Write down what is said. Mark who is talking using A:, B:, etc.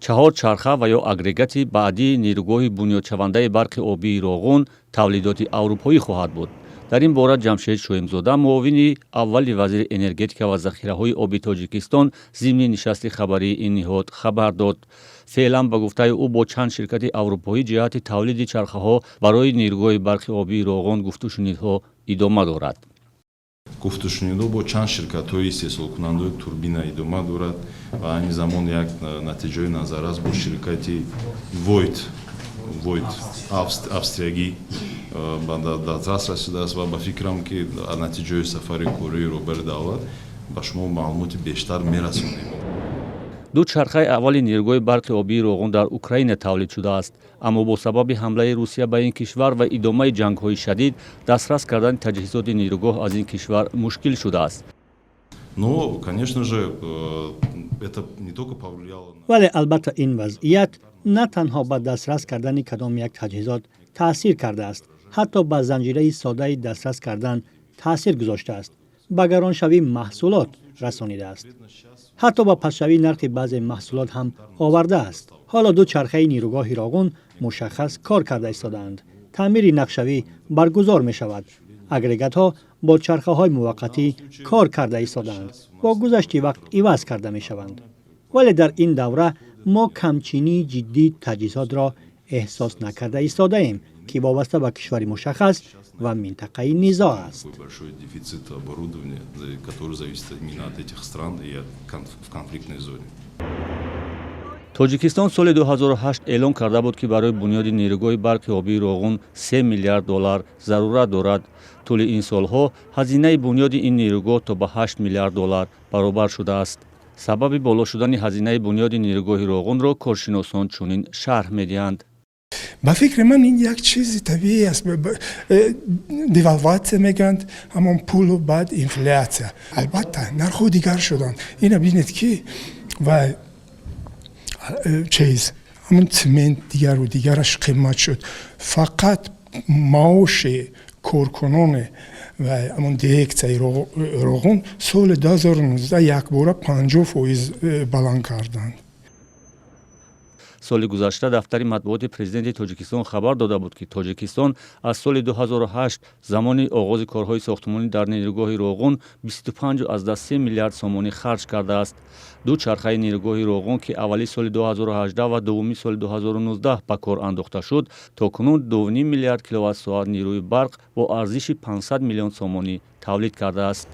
A: Чаҳор чарха ва ё агрегати баъдии нерӯгоҳи бунёдшавандаи барқи обии Роғун тавлидоти аврупоӣ хоҳад буд. Дар ин бора Ҷамшед Шоимзода, муовини аввали вазири энергетика ва захираҳои оби Тоҷикистон, зимни нишасти хабарии ин ниҳод хабар дод. Феълан, ба гуфтаи ӯ, бо чанд ширкати аврупоӣ ҷиҳати тавлиди чархаҳо барои нерӯгоҳи барқи обии Роғун гуфтушунидҳо идома дорад.
B: Гуфтушунидҳо бо чанд ширкатҳои истеҳсолкунандаи турбина идома дорад ва айни замон як натиҷаи назаррас бо ширкати Войт австриягӣ ба дастрас расидааст ва ба фикрам, ки натиҷаи сафари кории роҳбари давлат ба шумо маълумоти бештар мерасонем.
A: Ду чархаи аввали нерӯгоҳи барқи обии Роғун дар Украина тавлид шудааст, аммо бо сабаби ҳамлаи Русия ба ин кишвар ва идомаи ҷангҳои шадид дастрас кардани таҷҳизоти нерӯгоҳ аз ин кишвар мушкил шудааст.
B: Но, конечно же, это не только повлияло.
C: Вале албатта ин вазъият на танҳо ба дастрас кардани кадом як таҷҳизот таъсир кардааст, ҳатто ба занҷираи содаи дастрас кардан таъсир гузоштааст, ба гароншавии маҳсулот расонидааст, ҳатто ба пастшавии нархи баъзе маҳсулот ҳам овардааст. Ҳоло ду чархаи нерӯгоҳи Роғун мушаххас кор карда истодаанд, таъмири нақшавӣ баргузор мешавад. Агрегатҳо бо чархаҳои муваққатӣ кор карда истодаанд, бо гузашти вақт иваз карда мешаванд. Вале дар ин давра мо камчинии ҷиддии таҷҳизотро эҳсос накарда истодаем, ки вобаста ба кишвари мушаххас ва минтақаи низоъ аст.
B: Большой дефицит оборудования, который зависит именно от этих стран и в конфликтной зоне.
A: Тоҷикистон соли 2008 эълон карда буд, ки барои бунёди нерӯгоҳи барқи обии Роғун 3 миллиард доллар зарурат дорад. Тӯли ин солҳо ҳазинаи бунёди ин нерӯгоҳ то ба 8 миллиард доллар баробар шудааст. Сабаби боло шудани ҳазинаи бунёди нерӯгоҳи Роғунро коршиносон чунин шарҳ медиҳанд.
D: Ба фикри ман, ин як чизи табиӣ аст. Девальвация мегӯянд ҳамон пулу, баъд инфляция. Албатта, нархҳо дигар шуданд. Ина бинед, ки ва чиз, ҳамон цемент, дигару дигараш қимат шуд. Фақат маоши коркунони ва ҳамон дирексияи Роғун соли 2019 якбора 50% баланд карданд.
A: Соли гузашта дафтари матбуоти президенти Тоҷикистон хабар дода буд, ки Тоҷикистон аз соли 2008, замони оғози корҳои сохтмонӣ дар нерӯгоҳи Роғун, 25,3 миллиард сомонӣ харҷ кардааст. Ду чархаи нерӯгоҳи Роғун, ки аввали соли 2018 ва дуввуми соли 2019 ба кор андохта шуд, то кунун 2,5 миллиард киловатт-соат нерӯи барқ бо арзиши 500 миллион сомонӣ тавлид кардааст.